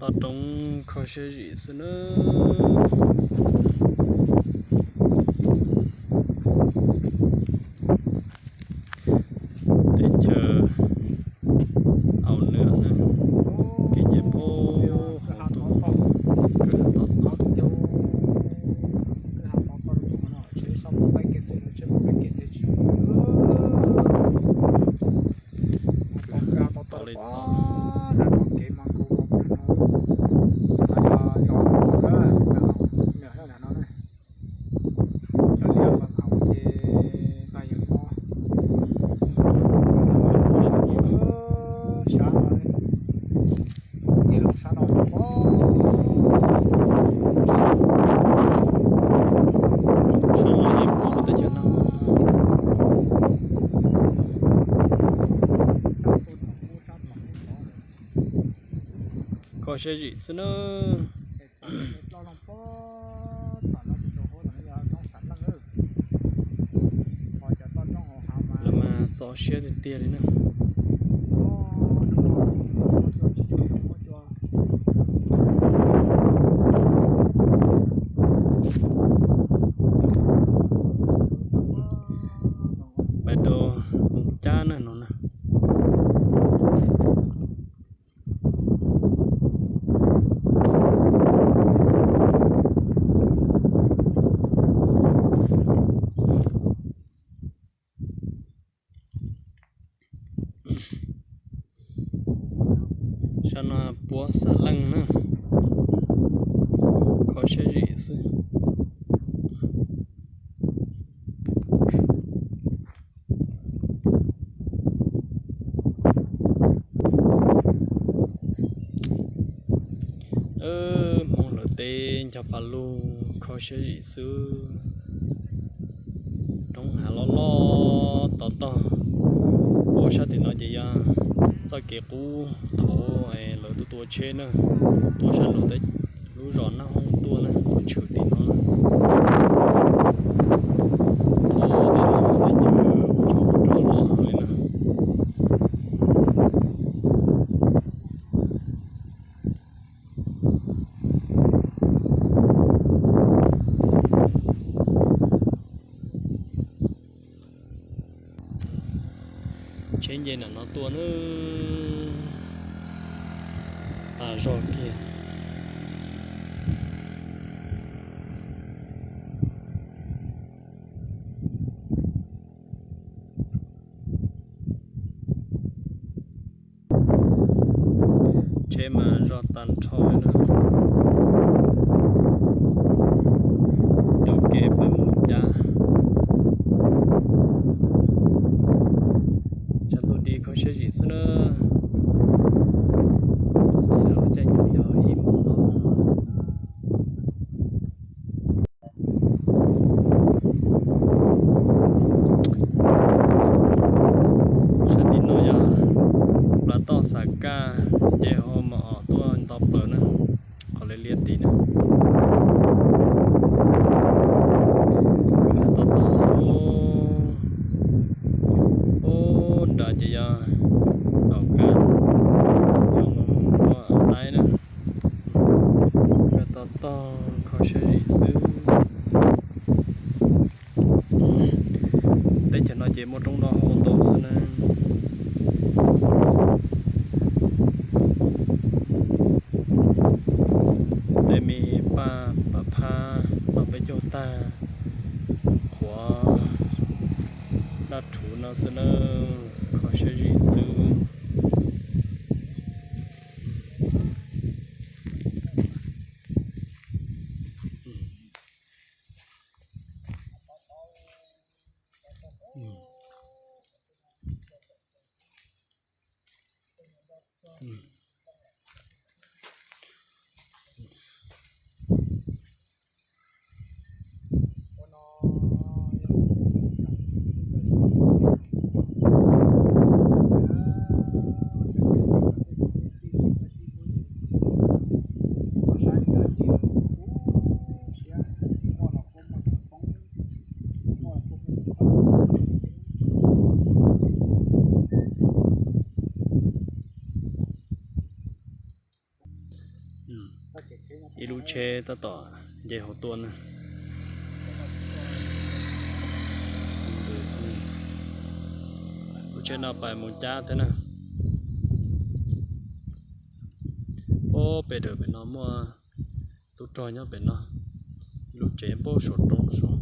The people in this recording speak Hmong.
Toj roob kho siab zim xwb na. Teb chaws Aus Nwam na, kev nce pem hauv tuaj, kwj ha tod tod. Tod li tod. Kho siab zim xwb na. Lawv mas txaus siab tiag tiag li na. Pais rau Moos Cab na no na. Sab no puab Xam Leej na, kho siab zim xwb. Hmoob lawv teb ncho pa lug kho siab zim xwb. Roob hav loj loj tod tog. Ua sab tim no ces yog txoj kev qub thaum lawv tuaj tua tsheb na, tuaj sab nraum lub zos Naj Hoob tuaj na, tuaj tshwm tim no na. Thaum tim no teb chaws ua tsov rog los li na. Tsheb nce ntawm no tuaj na, tas zog kiag. Tsheb mas zog tag nrho na. Cov kev pais Moos Cab, tshav ntuj di kho siab zim xwb na. Ces lub caij nyoog yog ib moos no. Sab tim no yog plab toj Xam Kaj, ces ho mas tuaj nto plaws na, qhov liab liab tim na. Kwj ha tod tod xwb. Ub nrad ces yog Aus Kaj, yog mus tuaj Aus Taib na. Kwj ha tod tog kho siab zim xwb. Teb chaws no ces muaj roob noj haus ntau xwb na. Tej me paj pam phab noj peb caug tag, qhuav daj rhuv no xwb na, kho siab zim xwb. Ib lub tsheb tab tom nce hauv tuaj na. Lub tsheb no pais mus Cab thiab na. Pab pem dawm pem no muaj tub rog nyob pem no. Lub tsev pab saum roob saud.